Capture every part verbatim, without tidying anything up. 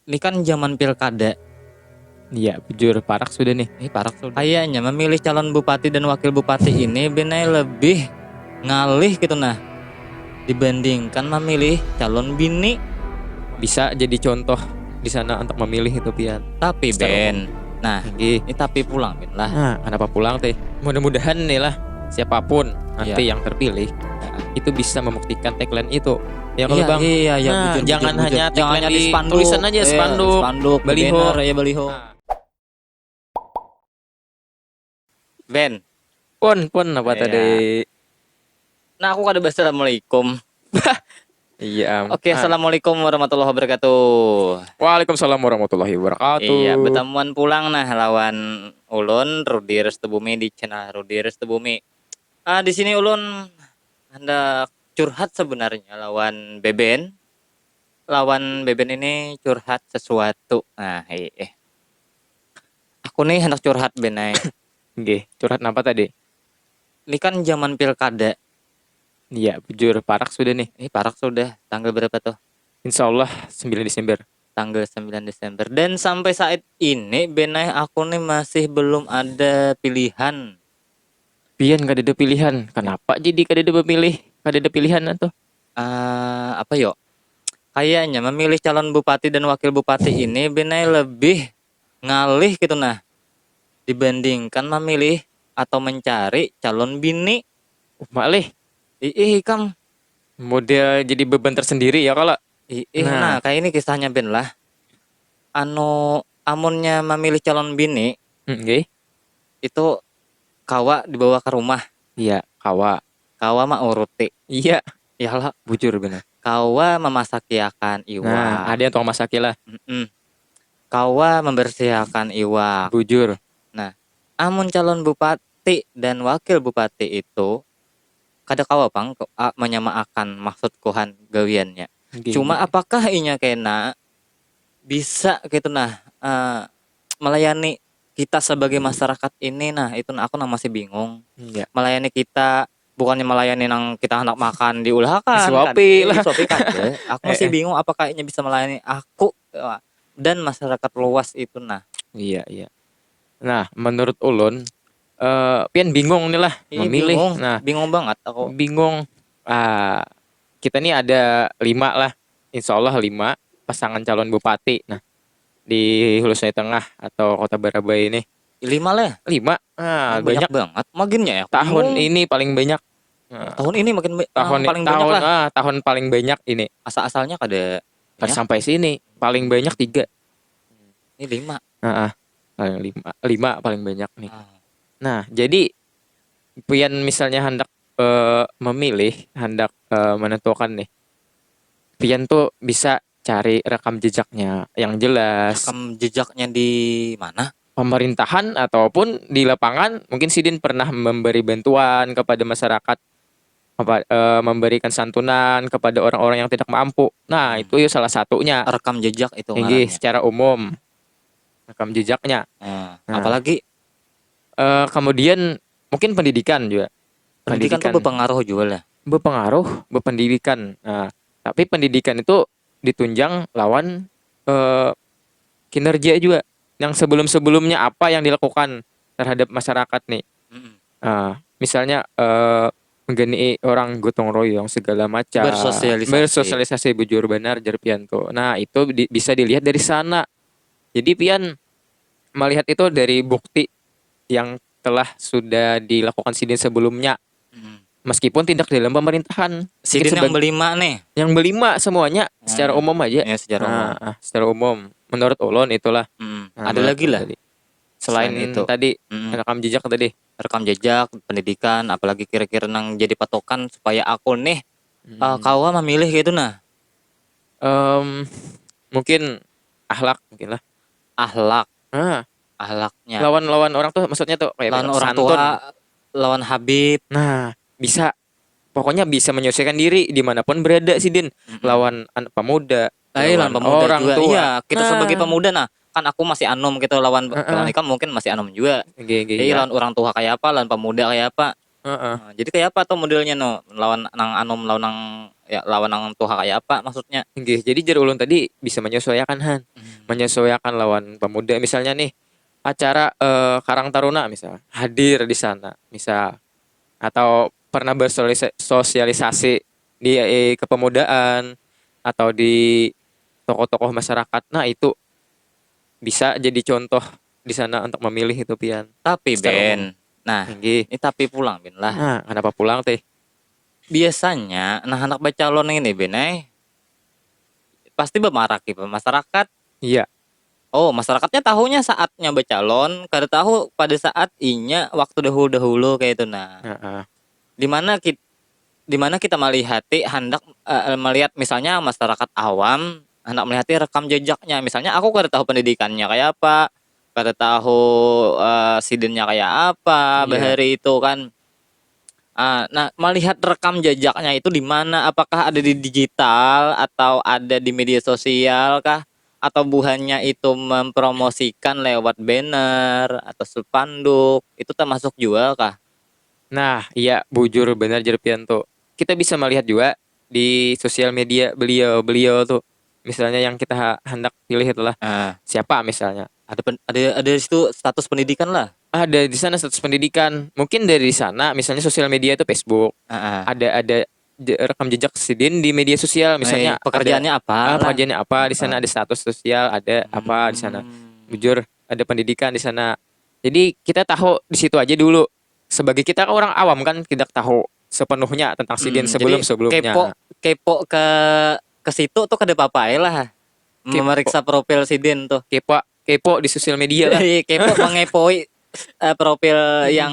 Ini kan zaman pilkada. Iya, bujur, parak sudah nih. Ini parak sudah. Kayaknya memilih calon bupati dan wakil bupati ini benai lebih ngalih gitu nah, dibandingkan memilih calon bini. Bisa jadi contoh di sana untuk memilih itu, Pian. Tapi Secara Ben, nah Nggih. Ini tapi pulang Ben lah. Nah, kenapa pulang teh? Mudah-mudahan nih lah, siapapun nanti Iya. yang terpilih Heeh. itu bisa membuktikan tagline itu. Ya kalau Iya, Bang. iya, iya, Nah, bujur, bujur, jangan bujur. hanya Jangan tagline hanya di di spanduk. Tulisan aja, Iya, spanduk, spanduk, baliho. Banner, ya baliho. Nah. Ben. Pun, pun apa Iya. tadi? Nah, aku kada assalamualaikum. Iya. Am. Oke, Ah. Assalamualaikum warahmatullahi wabarakatuh. Waalaikumsalam warahmatullahi wabarakatuh. Iya, bertamuan pulang nah lawan ulun Rudi Restubumi di channel Rudi Restubumi. Ah, di sini ulun hendak curhat sebenarnya lawan Beben. Lawan Beben ini curhat sesuatu. Nah, eh, eh. Aku nih hendak curhat Ben ai. Nggih, curhat napa tadi? Ini kan zaman pilkada. Iya, bujur, parak sudah nih. Ini parak sudah. Tanggal berapa tuh? Insya Allah sembilan Desember. Tanggal sembilan Desember. Dan sampai saat ini Ben ai aku nih masih belum ada pilihan. Pian kada ada pilihan. Kenapa jadi kada ada memilih? Kada ada pilihan tuh. Eh, apa yo? Kayaknya memilih calon bupati dan wakil bupati ini Ben ai lebih ngalih gitu nah, dibandingkan memilih atau mencari calon bini. Uh, malih. Ih, kam. Model jadi beban tersendiri ya kalau. Ih, nah. Nah. Kayak ini kisahnya Ben lah. Anu, amunnya memilih calon bini Hmm, nggih. Itu kawa dibawa ke rumah. Iya, kawa. Kawa mauruti. Iya, Ya lah, bujur benar. Kawa memasakiakan iwak. Nah, ada yang tukang masaki lah. Mm-mm. Kawa membersihakan iwak. Bujur. Amun calon bupati dan wakil bupati itu kada kawa pang ke- a- menyamaakan maksud kuhan gawiannya. Nggih, Cuma nggih. Apakah inya kena bisa gitu nah, eh, melayani kita sebagai masyarakat ini nah, itu nah aku nang masih bingung. Iya. Melayani kita bukannya melayani nang kita hendak makan diulahakan Disuapi lah. Disuapi kada. Aku masih Eh, eh. Bingung apakah inya bisa melayani aku. Wah. Dan masyarakat luas itu nah. Iya, iya. Nah, menurut ulun eh pian bingung nih lah Ini memilih. Bingung, Nah, bingung banget aku. Bingung. Ah, kita nih ada lima lah, insya Allah lima pasangan calon bupati. Nah, di Hulu Sungai Tengah atau Kota Barabai ini. Lima lah. Lima. Ah, Banyak banyak. Banget. Maginnya ya. Tahun Bingung. Ini paling banyak. Nah, Tahun ini makin ba- tahun ah, paling tahun banyak lah. Ah, tahun paling banyak ini. Asa-asalnya kada Kada sampai sini. Paling banyak tiga. Ini lima. Ah, ah. Paling lima, lima paling banyak nih. Ah. Nah, jadi pian misalnya hendak eh, memilih, hendak eh, menentukan nih, pian tuh bisa cari rekam jejaknya yang jelas. Rekam jejaknya di mana? Pemerintahan ataupun di lapangan, mungkin sidin pernah memberi bantuan kepada masyarakat, apa, eh, memberikan santunan kepada orang-orang yang tidak mampu. Nah, Hmm. Itu ya salah satunya. Rekam jejak itu Inggih, ngarannya. Secara umum rekam jejaknya. Nah, Nah. Apalagi Eh, kemudian mungkin pendidikan juga. Pendidikan tuh berpengaruh juga lah. Berpengaruh, berpendidikan. Nah, tapi pendidikan itu ditunjang lawan eh, kinerja juga. Yang sebelum-sebelumnya apa yang dilakukan terhadap masyarakat nih. Mm-mm. Ah, misalnya eh menggani orang gotong royong segala macam. Bersosialisasi. Bersosialisasi, bujur benar jar pian tuh. Nah, itu di- bisa dilihat dari sana. Jadi pian melihat itu dari bukti yang telah sudah dilakukan sidin sebelumnya. Mm. Meskipun tidak dalam pemerintahan. Sidin Sebe- yang berlima nih. Yang berlima semuanya secara Hmm. Umum aja. Ya, secara umum. Nah, ah, secara umum. Menurut ulun itulah. Mm. Nah, Ada menurut lagi lah. Tadi. Selain, Selain itu. Tadi Mm. Rekam jejak tadi. Rekam jejak, pendidikan, apalagi kira-kira nang jadi patokan supaya aku nih Hmm. eh, kawa memilih gitu nah. Em, mungkin akhlak mungkin lah. Akhlak. Nah, Akhlaknya. Lawan-lawan orang tuh maksudnya tuh kayak Lawan bilang orang santun. Tua, lawan Habib. Nah, bisa. Pokoknya bisa menyesuaikan diri dimanapun berada sidin. Mm-mm. Lawan an- pemuda, Eh, lawan pemuda orang juga. Tua. Iya, kita Nah. Sebagai pemuda nah, kan aku masih anum gitu lawan Heeh. Lawan ikam mungkin masih anum juga. Nggih, nggih, Jadi iya. Lawan orang tua kayak apa, lawan pemuda kayak apa. Heeh. Nah, jadi kayak apa tuh modelnya no? Lawan nang anum, lawan nang ya lawan nang tua kayak apa maksudnya? Nggih, jadi jar ulun tadi bisa menyesuaikan han. Hmm. menyesuaikan lawan pemuda, misalnya nih acara eh, Karang Taruna misal, hadir di sana misal, atau pernah bersosialisasi di eh, kepemudaan atau di tokoh-tokoh masyarakat, nah itu bisa jadi contoh di sana untuk memilih itu pian. Tapi Secara Ben, umum. nah Inggih. Ini tapi pulang Ben lah. Nah, kenapa pulang teh? Biasanya nah anak bacalon ini Ben eh pasti bemaraki masyarakat. Iya. Oh, masyarakatnya tahunya saatnya bacalon, kada tahu pada saat inya waktu dahulu-dahulu kayak itu nah. Heeh. Di mana kita di mana kita melihati hendak eh, melihat misalnya masyarakat awam hendak melihati rekam jejaknya. Misalnya aku kada tahu pendidikannya kayak apa, kada tahu eh, sidinnya kayak apa Iya. Bahari itu kan. Ah, nah, melihat rekam jejaknya itu di mana? Apakah ada di digital atau ada di media sosial kah? Atau buhannya itu mempromosikan lewat banner atau spanduk? Itu termasuk jual kah? Nah, iya, bujur benar jar pian tuh. Kita bisa melihat juga di sosial media beliau-beliau tuh. Misalnya yang kita ha- hendak pilih itulah Ah, siapa misalnya. Ada pen- ada ada di situ status pendidikan lah. Ada di sana status pendidikan. Mungkin dari sana, misalnya sosial media itu Facebook. Ah, ah. Ada ada je- rekam jejak sidin di media sosial, misalnya Eh, pekerjaannya ada, apa ah, lah. Pekerjaannya apa di sana, ada status sosial, ada apa di sana. Hmm. Bujur, ada pendidikan di sana. Jadi kita tahu di situ aja dulu. Sebagai kita kan orang awam kan tidak tahu sepenuhnya tentang sidin Hmm, sebelum jadi sebelumnya. Kepo kepo ke ke situ tuh kada apa-apa aja lah. Kepo. Memeriksa profil sidin tuh. Kepo kepo di sosial media lah. Iya, kepo mengepoi eh, profil yang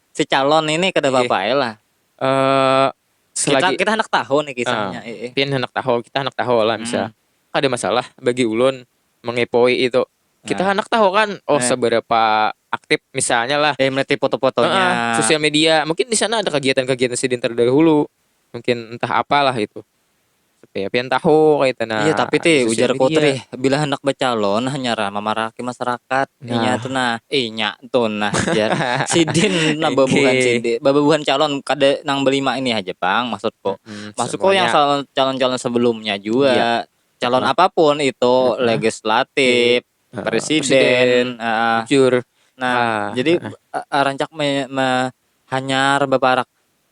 si calon ini kada Iya. Apa-apa aja lah. Eh Kita selagi kita hendak tahu nih kisahnya. Ah, Eh, eh. pian hendak tahu, kita hendak tahu lah misal. Hmm. Kada masalah bagi ulun mengepoi itu. Kita Ah. Hendak tahu kan, oh Eh. Seberapa aktif misalnya lah. Eh, melihat foto-fotonya. Heeh, sosial media. Mungkin di sana ada kegiatan-kegiatan sidin terdahulu. Mungkin entah apalah itu. Supaya pian tahu kayak itu nah. Iya, tapi ti Di sosial ujar ku media. Tri, bila hendak bacalon hanya ra mamaraki masyarakat. Inya Nah. Tuh nah, inya Tuh nah, jar. Sidin nah babuhan Oke. Sidin, babuhan calon kada nang belima ini aja pang maksudku. Mm-mm, Maksudku yang semuanya. calon calon calon sebelumnya juga. Iya. Calon Heeh. Apapun itu Heeh. Legislatif, Heeh, presiden, presiden. heeh. Jujur. Nah, Ah, jadi heeh. eh, rancak me, me- hanyar beparak.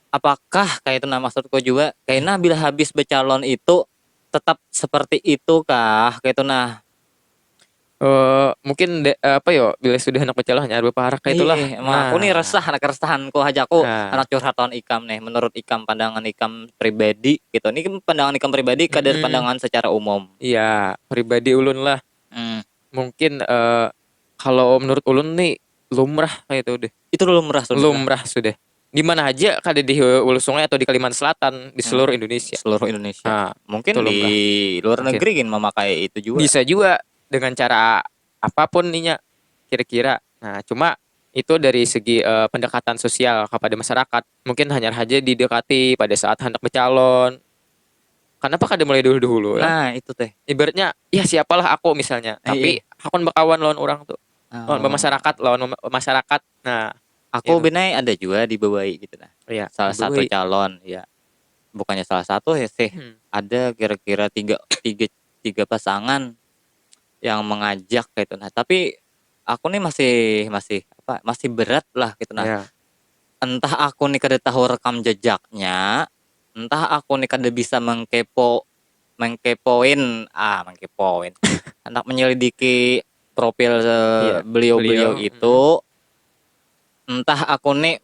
Apakah kayak itu nah maksudku juga? Kayaknya bila habis becalon itu tetap seperti itu kah? Kayak itu nah. Eh, mungkin de- apa yo, bila sudah hendak becalon hanyar beparak kayak itulah. Iya, emang aku nih Nah. Resah, anak keresahanku aja aku Nah. Anak curhat lawan ikam nih. Menurut ikam, pandangan ikam pribadi gitu. Ini pandangan ikam pribadi, kada Mm-mm. Pandangan secara umum. Iya, pribadi ulun lah. Hmm. Mungkin eh, kalau menurut ulun nih lumrah kayak itu deh. Itu lumrah sudah. Lumrah sudah. Di mana aja, kada di Hulu Sungai atau di Kalimantan Selatan, di Hmm. Seluruh Indonesia. Seluruh Indonesia. Nah, Mungkin itu lumrah. Di luar Mungkin. Negeri gin memakai itu juga. Bisa juga dengan cara apapun ninya kira-kira. Nah, cuma itu dari segi eh, pendekatan sosial kepada masyarakat. Mungkin hanya saja didekati pada saat hendak bercalon. Kenapa kada mulai dulu-dulu lah? Nah, itu teh. Ibaratnya, ya siapalah aku misalnya, Eh, tapi iya. Aku bakawan lawan orang tuh, lawan Oh. Masyarakat, lawan mem- masyarakat. Nah, Aku Gitu. Benai ada juga di Bawai gitu nah. Ya, Salah satu Bawai. Calon ya. Bukannya salah satu ya sih. Hmm. Ada kira-kira tiga tiga tiga pasangan yang mengajak gitu nah. Tapi aku nih masih masih apa? Masih berat lah gitu nah. Ya. Entah aku nih kada tahu rekam jejaknya, entah aku nih kada bisa mengkepo mengkepoin ah mengkepoin hendak menyelidiki profil eh, Iya, beliau-beliau beliau, itu. Entah aku nih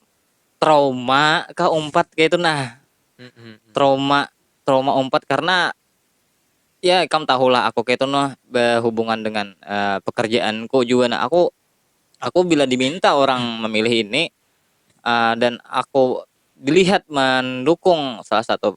trauma kah umpat kayak itu nah. Mm-mm. Trauma trauma umpat karena ya kamu tahulah aku kayak itu noh berhubungan dengan eh, pekerjaanku juga nah. Aku aku bila diminta orang memilih ini eh, dan aku dilihat mendukung salah satu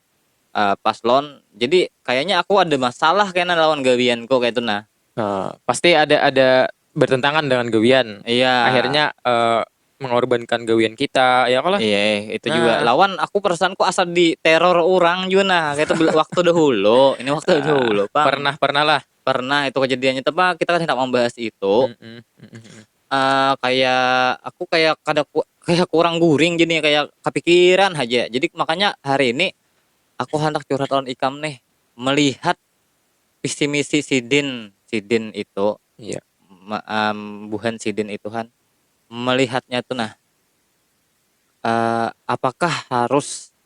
eh, paslon, jadi kayaknya aku ada masalah kena lawan gawianku kayak itu nah. Nah, pasti ada ada bertentangan dengan gawian. Iya. Akhirnya eh, mengorbankan gawian kita, ya kalau Iya, itu Nah. juga. Lawan aku perasaanku asal di teror orang juga nah. Kayak itu bila- waktu dahulu. Ini waktu dahulu, Bang. Pernah pernah lah. Pernah itu kejadiannya, tapi kita kan tidak membahas itu. Mm-mm, mm-mm. Eh, kayak aku kayak kada ku- kayak kurang guring jadi kayak kepikiran aja. Jadi makanya hari ini aku hendak curhat lawan ikam nih, melihat visi misi sidin sidin itu, Iya. ma- em, buhan sidin itu kan melihatnya tuh nah, eh, apakah harus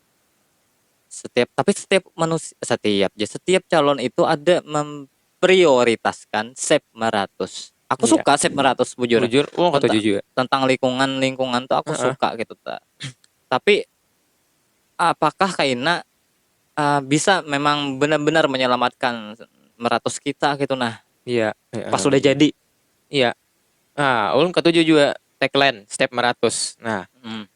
setiap, tapi setiap manusia, setiap ya, setiap calon itu ada memprioritaskan sep meratus. Aku Iya. Suka sep meratus, bujur. Bujur, oh kata Tentang- juga. Tentang lingkungan, lingkungan tuh aku Heeh. Suka gitu ta. Tapi apakah kaina, eh, bisa memang benar-benar menyelamatkan meratus kita gitu nah, Iya. pas sudah jadi? Iya. Nah, ulun katuju juga tagline step meratus. Nah, Hmm.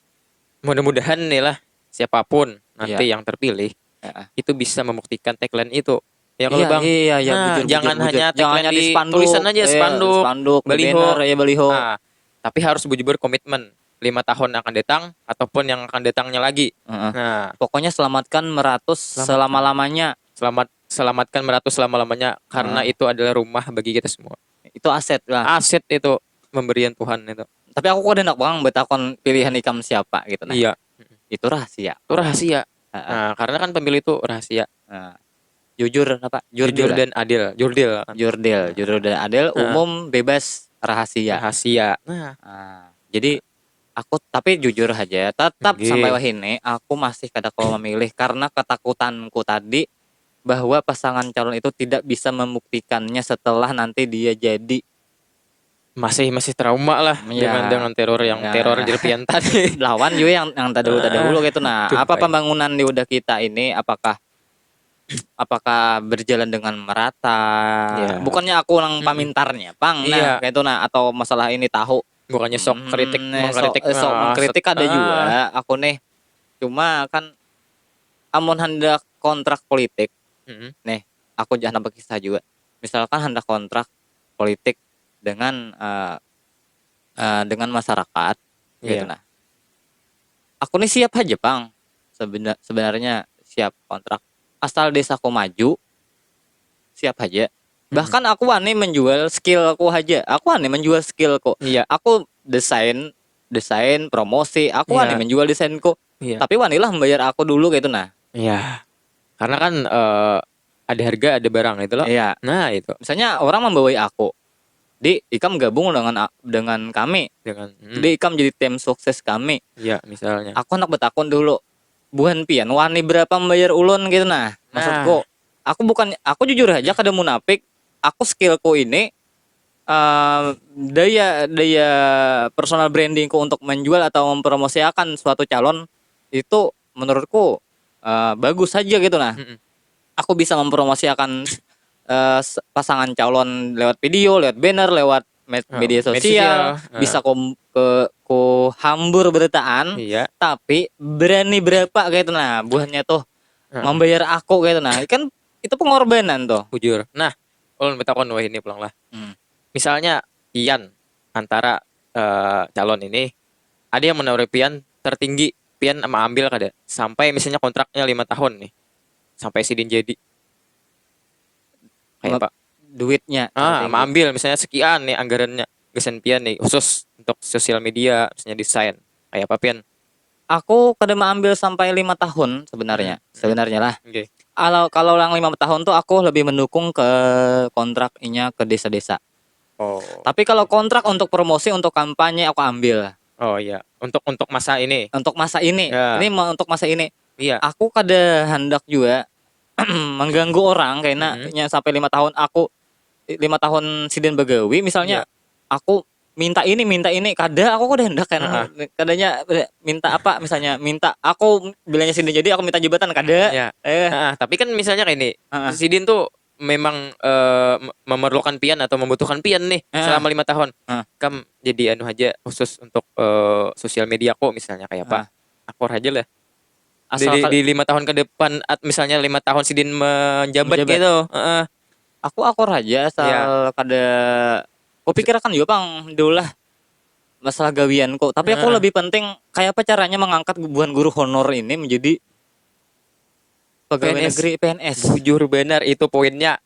mudah-mudahan nih lah, siapapun nanti Iya. yang terpilih Heeh. itu bisa membuktikan tagline itu. Ya kalau Iya, bang, iya, iya, nah, bujur, jangan bujur, bujur. Hanya Jangan tagline hanya di di spanduk, tulisan aja, eh, spanduk, spanduk, di baliho. Banner, ya, baliho. Nah, tapi harus bujur-bujur komitmen lima tahun akan datang ataupun yang akan datangnya lagi. Heeh. Nah, Pokoknya selamatkan meratus Selamatkan. Selama-lamanya. Selamat, selamatkan meratus selama-lamanya karena Ah. Itu adalah rumah bagi kita semua. Itu aset lah. Aset itu pemberian Tuhan itu. Tapi aku kada hendak bang betakon pilihan ikam siapa gitu nah. Iya, Itu rahasia. Itu rahasia. Heeh. Nah, karena kan pemilu itu rahasia. Nah, jujur apa? Jurdil Jujur lah. Dan adil. Jurdil. Jurdil, jurdil dan adil, Nah. Umum, bebas, rahasia. Rahasia. Nah, Nah, jadi aku, tapi jujur aja, tetap Nggih. Sampai wahini aku masih kada kawa memilih karena ketakutanku tadi bahwa pasangan calon itu tidak bisa membuktikannya setelah nanti dia jadi. Masih, masih trauma lah Iya. Dengan, dengan teror yang Ya. Teror jerpian tadi. Lawan juga yang yang terdahulu terdahulu gitu nah. Tuh, Apa baik. Pembangunan di udah kita ini, apakah apakah berjalan dengan merata? Ya. Bukannya aku orang Mm-mm. Pamintarnya, pang, Iya. Nah, kayak itu nah, atau masalah ini tahu. Bukannya sok Hmm, kritik, eh, sok- mengkritik, eh, sok ah, mengkritik sok- ada ah. Juga. Aku nih, cuma kan amun hendak kontrak politik, Mm-mm. Aku jangan berkisah juga. Misalkan hendak kontrak politik dengan eh, eh, dengan masyarakat gitu Iya. Nah. Aku nih siap aja, pang. Sebena- sebenarnya siap kontrak. Asal desaku maju, siap aja. Mhm. Bahkan aku wani menjual skill aku aja. Aku wani menjual skillku. Iya. Aku desain, desain promosi. Aku wani Iya. Menjual desainku. Iya. Tapi wanilah membayar aku dulu gitu nah. Iya. Karena kan eh, ada harga, ada barang gitu loh. Iya. Nah, itu. Misalnya orang membawai aku, "Di, ikam gabung dengan a- dengan kami. Dengan mm, Di, ikam jadi tim sukses kami." Iya, misalnya. Aku hendak betakun dulu, "Buhan pian wani berapa membayar ulun?" Gitu nah. Nah. Maksudku, aku bukan, aku jujur aja kada munafik, aku skillku ini eh daya daya personal brandingku untuk menjual atau mempromosikan suatu calon itu menurutku eh, bagus saja gitu nah. Mm-mm. Aku bisa mempromosikan eh, s- pasangan calon lewat video, lewat banner, lewat med- Oh, media media sosial, sosial. Bisa ku, ke ku hambur beritaan, Iya. Tapi berani berapa gitu nah buahnya tuh Heeh. Membayar aku gitu nah. Kan itu pengorbanan tuh. Bujur. Nah, ulun betakon wahini pulang lah. Hmm. Misalnya pian antara eh, calon ini ada yang menawari pian tertinggi, pian mau ambil kada? Sampai misalnya kontraknya lima tahun nih. Sampai sidin jadi. Kayak Ma- apa? Duitnya. Ah, Tinggi. Mau ambil misalnya sekian nih anggarannya, gasan pian nih khusus untuk sosial media, misalnya desain. Kayak apa pian? Aku kada mau ambil sampai lima tahun sebenarnya. Hmm. Sebenarnya lah. Oke. Kalau kalau yang lima tahun tuh aku lebih mendukung ke kontrak inya ke desa-desa. Oh. Tapi kalau kontrak untuk promosi, untuk kampanye, aku ambil. Oh iya. Untuk untuk masa ini. Untuk masa ini. Ya. Ini mau untuk masa ini. Iya. Aku kada hendak juga mengganggu orang karena Mhm. nya sampai lima tahun aku lima tahun sidin begawi misalnya Iya. Aku minta ini, minta ini, kada, aku kada hendak kan. Heeh. Kadanya minta apa misalnya, minta aku bilanya sidin jadi aku minta jabatan, kada. Iya. Eh, Ah, tapi kan misalnya kayak ini, Heeh. Sidin tuh memang eh, me- memerlukan pian atau membutuhkan pian nih Heeh. Selama lima tahun. Heeh. Kam jadi anu aja khusus untuk eh, sosial mediaku misalnya kayak apa? Heeh. Akur aja lah. Di, Asal di, kal- di lima tahun ke depan, at- misalnya lima tahun Sidin menjabat Menjabat. Gitu. Heeh. Aku akur aja asal Iya. Kada kupikirakan juga pang dulu lah masalah gawianku. Tapi aku Heeh. Lebih penting kayak apa caranya mengangkat buhan guru honor ini menjadi pegawai P N S. Negeri, P N S. Bujur benar itu poinnya.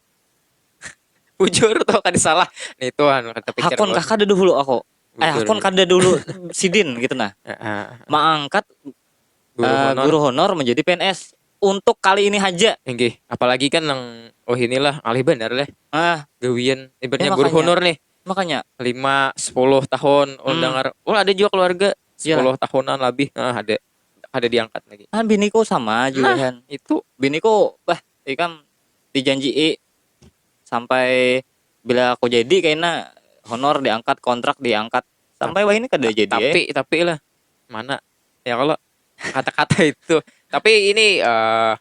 Bujur tuh kada salah. Nih tuh anu kata pikir Hakun gua. Kah kada dulu aku. Eh, Bujur. Hakun kada dulu Sidin gitu nah. Heeh. Mengangkat Guru eh, honor. Guru honor menjadi P N S untuk kali ini aja. Inggih, apalagi kan yang oh inilah ngalih benar leh ah gawian Eh, ibaratnya guru makanya. Honor nih Makanya lima sepuluh tahun ulun Hmm. dengar oh ada juga keluarga Iyalah. sepuluh tahunan lebih nah ada ada diangkat lagi ah biniku sama juga nah Han. Itu Biniku bah ikam dijanjii sampai bila aku jadi kayaknya honor diangkat, kontrak diangkat, sampai wah ini kada jadi eh. tapi tapi lah mana ya kalau kata-kata itu tapi ini eh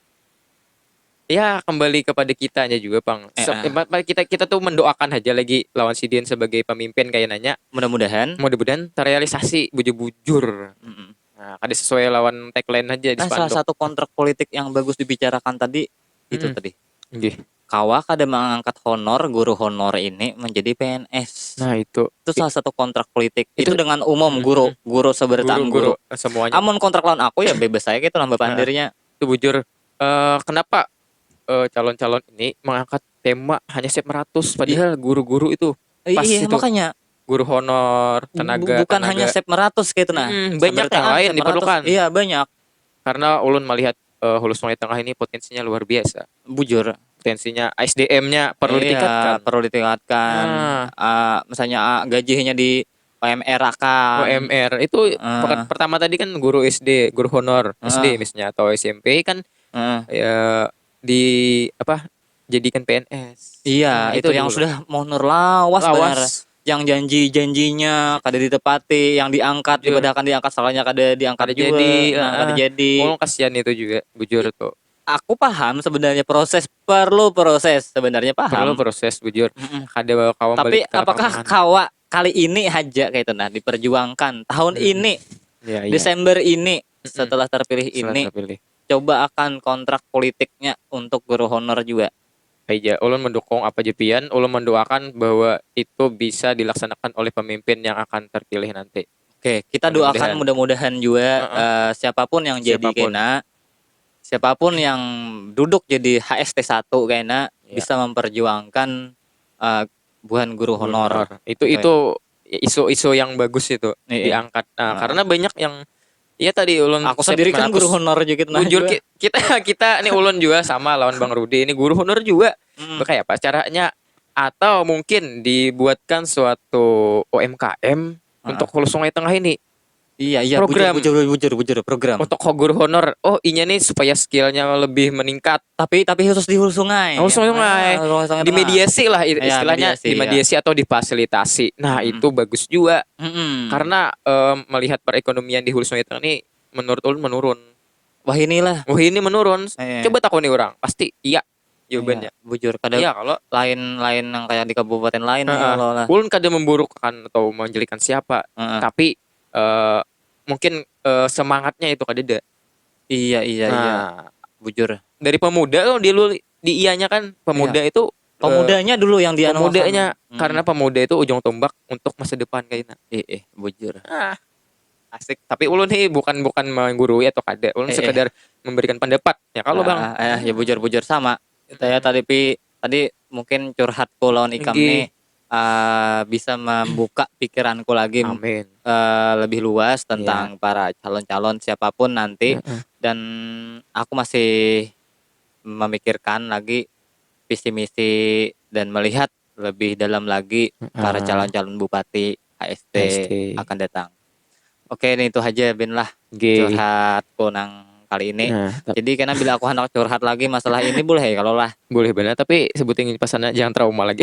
ya kembali kepada kitanya juga pang Se- Eh, eh. empat- kita kita tuh mendoakan aja lagi lawan sidin sebagai pemimpin kayak nanya Mudah-mudahan mudah-mudahan terrealisasi bujur-bujur Mm-mm. nah kada sesuai lawan tagline aja di Nah, salah spanduk satu kontrak politik yang bagus dibicarakan tadi itu Mm-mm. tadi Nggih. Kawa kada mengangkat honor guru honor ini menjadi P N S. Nah itu Itu salah satu kontrak politik. Itu, Itu- dengan umum guru, guru seberataan guru-guru guru. semuanya Amun kontrak lawan aku ya bebas saya gitu nambah pandirnya. Itu bujur eh, kenapa eh, calon-calon ini mengangkat tema hanya sep meratus padahal guru-guru itu Eh, pas iya itu. Makanya Guru honor tenaga bu- bukan tenaga. Hanya sep meratus kayak itu nah. Mm, banyak yang Seberataan lain sep meratus. Diperlukan Iya banyak. Karena ulun melihat eh, Hulu Sungai Tengah ini potensinya luar biasa. Bujur. Potensinya S D M-nya perlu Iya, ditingkatkan. Perlu ditingkatkan. Nah. Ah, misalnya ah, gajinya di U M R akan. U M R itu Ah. pekat- pertama tadi kan guru S D, guru honor S D Ah. Misalnya atau S M P kan Heeh. ya di apa jadikan P N S. Iya, Nah, itu, yang dulu. Sudah honor lawas, Lawas. Benar. Yang janji-janjinya kada ditepati, yang diangkat Betul. Ibadah akan diangkat, salahnya kada diangkat Kada juga. Jadi, Nah, kada ah, jadi. Ulun kasihan itu juga, bujur tuh. Aku paham sebenarnya proses, perlu proses sebenarnya paham. Perlu proses bujur. Mm-mm. Kada kawa Tapi balik ke apakah lapangan. Kawa kali ini aja kayak itu nah diperjuangkan tahun Hmm. ini Ya, iya. Desember ini Mm-mm. Setelah terpilih Setelah ini terpilih. Coba akan kontrak politiknya untuk guru honor juga. Aja, ulun mendukung apa je pian, ulun mendoakan bahwa itu bisa dilaksanakan oleh pemimpin yang akan terpilih nanti. Oke, kita Mudah-mudahan. Doakan mudah-mudahan juga Heeh. eh, siapapun yang jadi Siapapun. Kena, siapapun yang duduk jadi H S T satu kena Iya. Bisa memperjuangkan eh, buhan guru honor. Itu Oke. Itu isu-isu yang bagus itu Iya. Diangkat. Nah, Nah. Karena banyak yang ya tadi ulun Aku sep sendiri kan meratus. Guru honor juga nah Bujur juga. Ki- kita kita nih ulun juga sama lawan Bang Rudi ini guru honor juga. Hmm. Kayak apa caranya atau mungkin dibuatkan suatu U M K M Ah. Untuk Hulu Sungai Tengah ini. Iya, iya, Program. Bujur, bujur, bujur, bujur, program. Untuk ho guru honor, oh inya nih supaya skillnya lebih meningkat. Tapi tapi khusus di Hulu Sungai. Hulu Sungai. Ah, Hulu Sungai Di Tengah. Mediasi lah i- Iya, istilahnya mediasi, di iya. Mediasi atau difasilitasi. Nah, Hmm. Itu bagus juga. Mm-mm. Karena em, melihat perekonomian di Hulu Sungai Tengah ini menurut ulun menurun. Wah inilah. Wah, ini menurun. Iya. Coba takoni orang, pasti iya jawabannya. Iya, bujur kada Iya kalau lain-lain yang kayak di kabupaten lain ya Heeh. Allah lah. Ulun kada memburukan atau menjelekan siapa, Heeh. tapi eh, mungkin eh, semangatnya itu kadada. Iya, iya, iya. Nah, Bujur. Dari pemuda kalau di lu di ianya kan pemuda itu eh, Pemudanya dulu yang dianu pemudanya Hmm. Karena pemuda itu ujung tombak untuk masa depan kayaknya. Eh, eh, bujur. Ah, asik. Tapi ulun nih bukan bukan menggurui atau kada. Ulun Eh, eh. Sekedar memberikan pendapat. Ya kalau Ah, Bang. ah, eh, ya bujur-bujur sama. Kita ya tadi pi tadi mungkin curhatku lawan ikam Nggih. Nih ah, bisa membuka pikiranku lagi Amin. eh, lebih luas tentang para calon-calon siapapun nanti Heeh. Dan aku masih memikirkan lagi visi misi dan melihat lebih dalam lagi para Heeh. calon-calon bupati H S T H S T. Akan datang. Oke, ini itu aja Bin lah Nggih. Curhatku nang kali ini. Nah, ta- Jadi karena bila aku hendak curhat lagi masalah ini boleh ya kalau lah. Boleh benar tapi sebutin pesannya jangan trauma lagi.